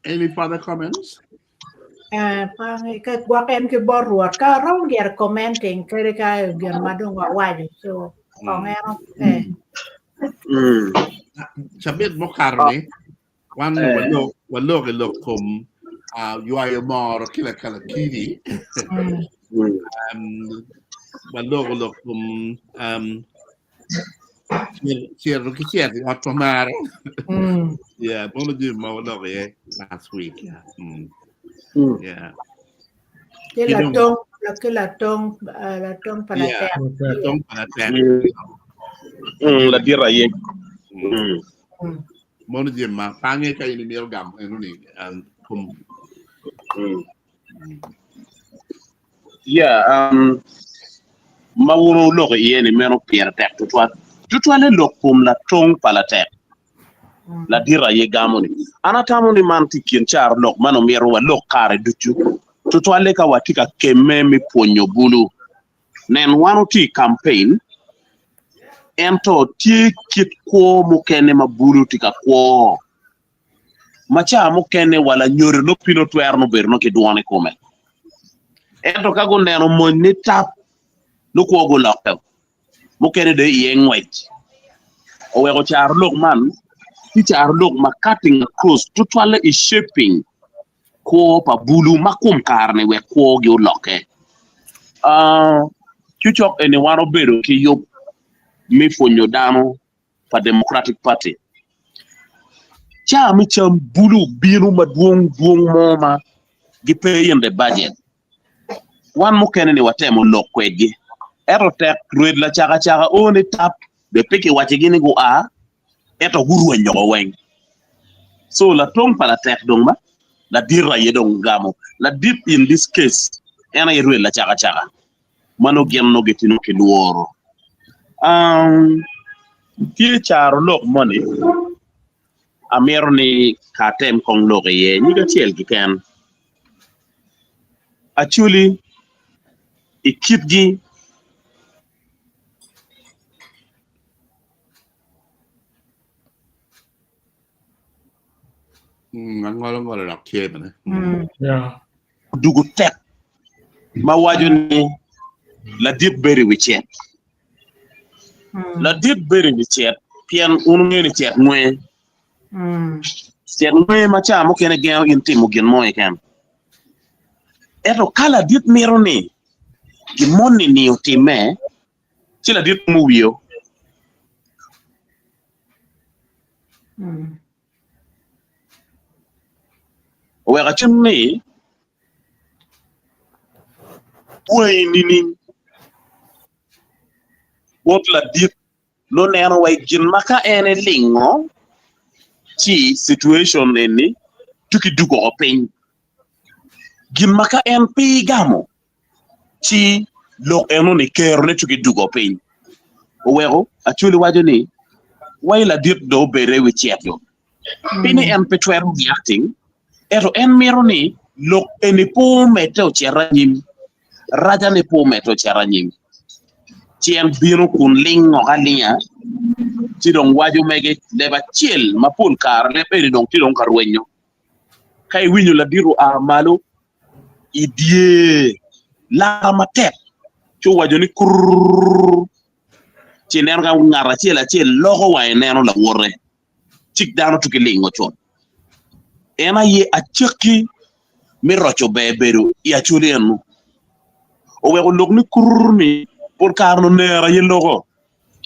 any further comments? Eh, pa ka gwok en ki bot Rwot ka romo gire commenting kadi ka gin ma dong wawaco so kong eno eh. Cabit mukato ni Wan walok i lok kom ywayo moro ki lakalakini. Waloko lok kom cito ki cito i ot pa maro. Yeah, mono jami ma waloko iye last week. Yeah. Yeah. Ki latong, ki latong, latong pa latek. Latong pa latek. Ladit aye. Mono jami ma pange ka in imito gamo eno ni kom. Yeah, um, ma wun wuloko iye ni meno pire tek tutwal. Tutwalle lok kom latong pa latek. Ladit aye gamo ni. An atamo ni man tye i kin caro lok man omyero walok kare ducu. Tutwalle ka watye ka kemme me pwonyo bulu. Nen wan otye i campaign ento tye kit kwo mukene ma bulu tye ka kwo ma ca mukene wa lanyodo nongo pino twero nongo bedo nongo ki dwon i kome ento ka guneno mony ni tap nongo kwo gulokke mukene dong iye ngwec oweko caro lok man tye caro lok ma cutting across tutwalle i shaping kwo pa bulu ma kom kare-ni wek kwogi olokke. Cucok eni wan obedo ki yub me pwonyo dano pa Democratic Party. Ca me cam bulu obino madwong dwong mo ma gipe in the budget. Wan mukene ni watemo lok kwedgi. Ento tek rwed lacakacaka o ni tap be pe kiwacigi ni gua ento gurwenyo woko weng. So latong pa latek dong ma ladit aye dong gamo. Ladit in this case en aye rwed lacakacaka ma nongo gin nongo gitye nongo ki lworo. Um, tye caro lok moni amito ni ka atem kong lok iye nyig acel keken. Acholi i kitgi Angolo ngolo dok tye bene. Yeah. Odugo tek ma waco ni ladit bedo i wi cet. Ladit bedo i wi cet pien wun wungeyo ni cet ngwe. Cet ngwe ma ca mukene gengo in timo gin mo keken. Ento ka ladit mito ni gin moni-ni otimme, ci ladit umo wiye. Oweko acen ni wangi nining bot ladit noneno wa i gin ma ka en elingo ci situation eni tuki dugo oko piny. Gin ma ka en pe igamo ci lok eno-ni kerone ci gidugo piny. Oweko Acholi waco ni, Wai ladit dong obedo i wi cet-yo. Pi ni en pe twero reacting, ento en mito ni lok eni pe omedde ocit anyim, raca-ni pe omedde ocit anyim. Ci en bino kun lingo alinga, ci dong waco mege leb acel ma pol kare leb eni dong tye dong ka rwenyo. Ka iwinyo ladit oa malo i dye lara matek ci owaco ni kurr, ci ineno ka ngat acel acel loko wange neno lawote, ci dano tuki lingo cut. En aye acakki me roco ber bedo i Acholi eno. Oweko lok ni kurr-ni pol kare onongo ner aye loko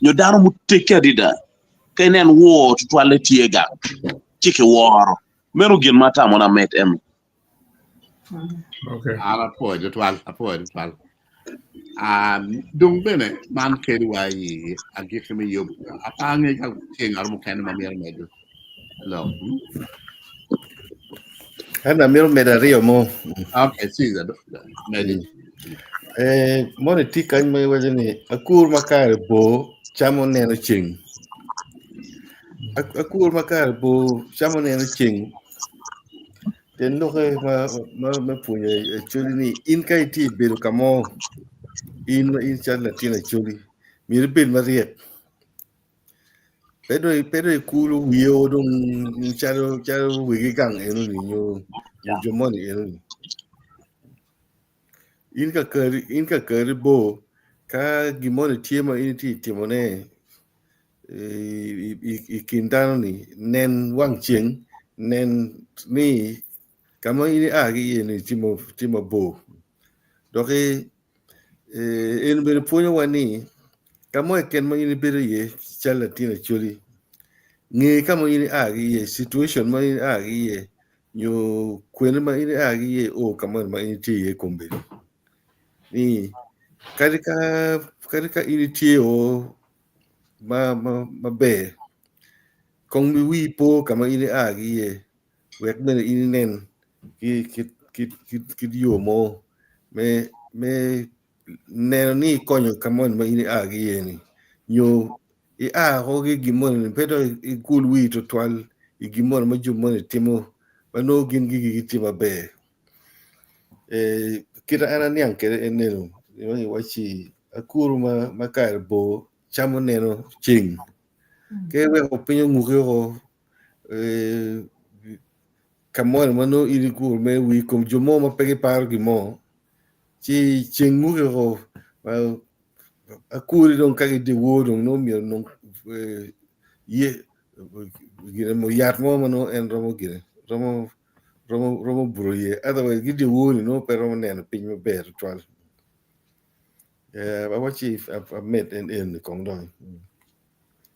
nyo dano muteggi adada. Ka inen wor tutwalle tye gang ci kiworo. Meno gin ma atamo ni amed eno. Okay. An apwoyo tutwal, apwoyo tutwal. Um, dong bene man keliwa i agikki me yub. Apa ange ka tye ngat mukene ma myero medo lok. Hmm? An amito medo aryo mo. Okay, Caesar, medi. Eh, moni tye kany ma iwaco ni akur ma kare bor camo neno ceng. Akur ma kare bor camo neno ceng. Tyen lokke ma ma me pwonyo Acholi ni in ka itye i bedo ka mo in ma in calo latin Acholi myero ibed maryek pe dong pe dong ikulu wiyo dong calo calo wegi gang enoni nyo jo moni enoni in ka kari in ka kari bor ka gin moni tye ma in itye ka timone i kin dano ni nen wang ceng nen ni ka ma in ia ki iye ni tye mabor dok en bene pwonyowa ni ka mo keken ma in ibedo iye calo latin acholi nge ka ma in ia ki iye situation ma in ia ki iye nyo kwene ma in ia ki iye o ka moni ma in itye iye kombeddi ni kadi ka kadi ka in itye o ma maber kong mi wii po ka ma in ia ki iye wek bene in inen ki kit yo mo me me neno ni ikonyo ka moni ma in ia ki iye ni nyo ia oko ki gin moni ni pe dok igul wii tutwal i gin moni ma jo moni timo ma nongo gin gigi gitye maber. Kit ma an aniang kwede en eno iwacci akuru ma kare bor camo neno ceng ka iweko piny onguki woko ka moni ma nongo in iguro mere wi kom jo mo ma pe giparo gin mo ci ceng nguki woko akuri dong ka gidyewor dong nongo myero onong yat mo ma nongo en romo gine romo romo romo buto iye otherwise ki dyewor ni nongo pe romo neno piny maber tutwal eh awacci amed en eni kong dong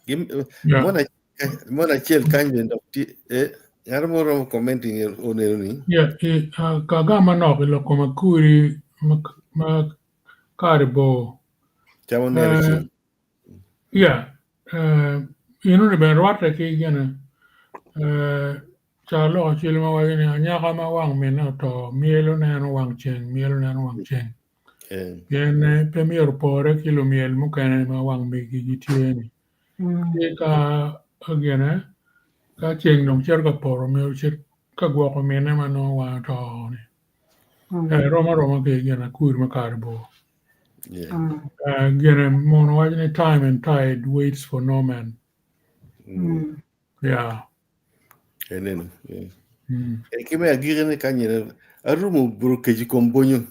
Yeah. mon mon acel kany bene dok tye eh ngat mo romo commenting oneno ni Yeah, i, uh, ka ga manok i lok kom akuri ma, ma kare bor. camo neno Eh, ceng yeah, eh, ino ni bene rwatte ki gine eh, Carolok acel ma waco ni anyaka ma wang minne oto myelo neno wang ceng, myelo neno wang ceng. Pien pe myero opore ki lumyel mukene ma wang migi gitye-ni. Ci ka gine, ka ceng dong cito ka poto myero ocit ka gwoko minne ma nongo wange oto-ni. Rom aroma ki gin akur me kare bor. Gine mono waco ni time and tide waits for no man. Yeah. Eneno. Yeah. E ki me agikine ka nyene arum obuto kec i kom bonyo.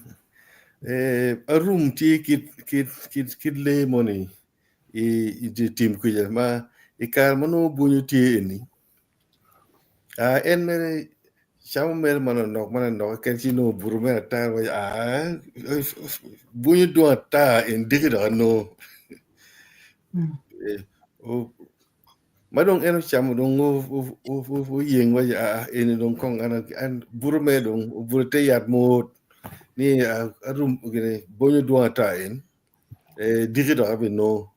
Eh, arum tye kit kit kit kit lee moni i i dye tim kuca ma i kare ma nongo bonyo tye eni ah, en mere camo mere manonok manonok keken ci nongo obuto mere ata waco ah, bonyo dwong ata en diki dok anongo. Eh, o- Ma dong en ocamo dong oyeng waci aa eni dong kong an an buto mere dong obuto ite yat mot ni arum gini bonyo dwong ata en diki dok abinongo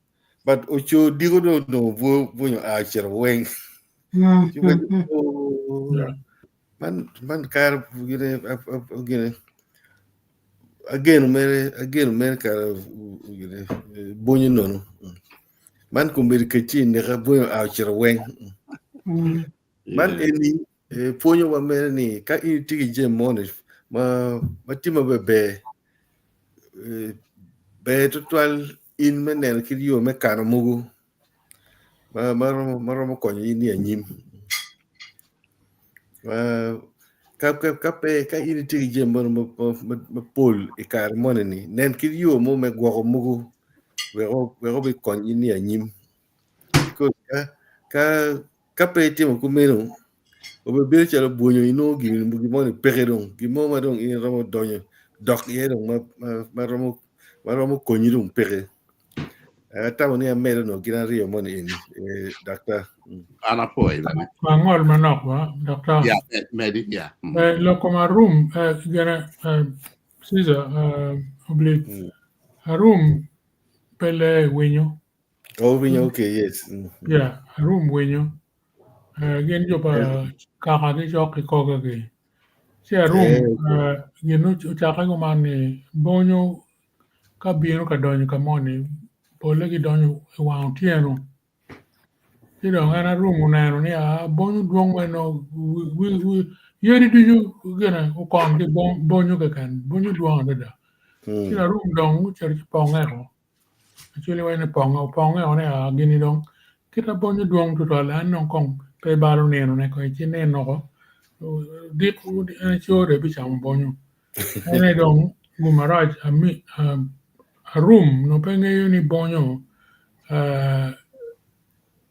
but oco diko dong onongo bonyo oa ocito weng ci waco oo man man kare gini gini ageno mere ageno mere kare gini bonyo nono. Man kombeddi kec tye ineka bwonyo oa ocito weng. Man eni pwonyowa mere ni ka in itye ki jami moni ma ma tye maber ber tutwal in me neno kit yo me kano mogo ma ma romo konyo in i anyim. Ka ka pe ka in itye ki jami moni mapol i kare moni ni nen kit yo mo me gwoko mogo wek wek obikony in i anyim. Ka ka pe itimo kumeno Obedo calo bwonyo inongo gin gin moni peke dong gin mo ma dong in iromo donyo dok iye dong ma ma ma romo ma romo konyi dong peke. Atamo ni amedo nongo gin aryo moni eni eh, daktar. Mm. An apwoyi bene. Angol manok ba, daktar. Ya, medi, ya. Mm. Eh, lok kom arum, eh, gene, eh, Caesar, eh, oblik, Mm. arum pe lee winyo. Oh, winyo, okay, yes. Mm. Yeah, arum winyo. Eh, gin jo pa kaka gicok ki kogegi. Ci arum, Eh, okay. eh, gin ocakke kuman ni bonyo ka bino ka donyo ka moni, polle gidonyo i wang otyeno. Ci dong en arum oneno ni a bonyo dwong ma nongo yadi ducu gine okon ki bonyo keken, bonyo dwong adada. Ci Mm. arum dong ocito ci ponge o. Actually waco ni ponge, oponge o ni a gini dong kita bonyo dwong tutwal en dong kong pe balo nino ne kong ci nino ko dik en ci ode bicamo bonyo. En aye dong gum marac ami arum nongo pe ngeyo ni bonyo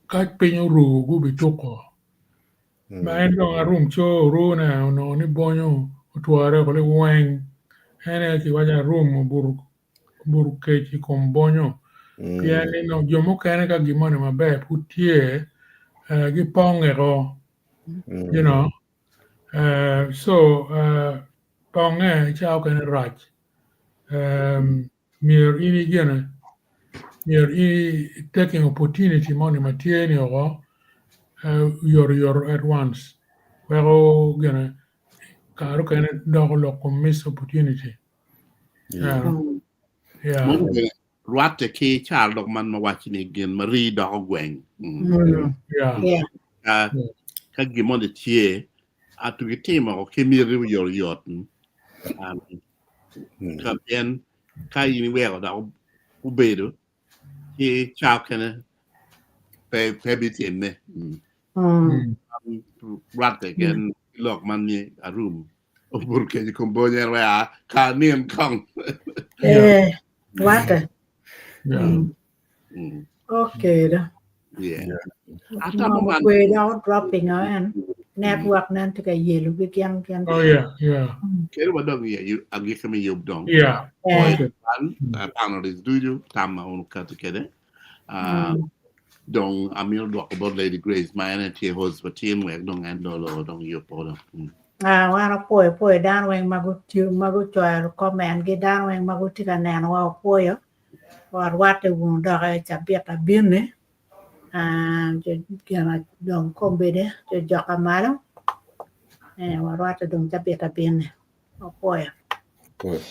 ka piny oru gubi tuko ma en dong arum co orune onongo ni bonyo otwore oko liweng en aye kiwaco arum obuto kec i kom bonyo pien ni nongo jo mukene ka gin moni maber pud tye giponge ko you know so ponge ca okene rac myero in igene myero i taking opportunity moni ma tye ni oko oyotoyot at once weko gine kare okene doko lok kom miss opportunity. Yeah. Yeah. Mogo bene rwatte ki cal dok man ma waco ni gin ma rii doko gweng. Mm. Mm. Yeah. Yeah. Ka, ka gin moni tye, atugi timo ki miti oyotoyot. Mm. Um, Mm. ka pien ka in iweko dok obedo ci ca okene pe pe bitimme. Mm. Mm. Mm. Rwatte ken lok man ni arum obuto kec i kom bonyo en wek ka nin kong. Yeah. Eh, rwatte. Yeah. Mm. Mm. Okay do. Yeah. Yeah. Atamo Ngo man kwe dok dropping o en network nen tye ka yelo ki gin gin. Oh yeah, yeah. Keri wa dong iya agikki me yub dong. Yeah. Eh, Okay. An panelists ducu tam ma un wuketo kwede. Ah, mm. dong amito dwoko bot Lady Grace ma en aye tye host pa team wek dong en dolo dong yubo dong. Mm. Ah, wan opwoyo pwoyo dano weng ma gutiyo ma gucoyo comment gi dano weng ma gutye ka nenowa opwoyo warwatte wunu dok i cabit abino-ni ah, jo gin dong kombeddi jo joka malo eh, warwatte dong cabit abino-ni opwoyo. Good.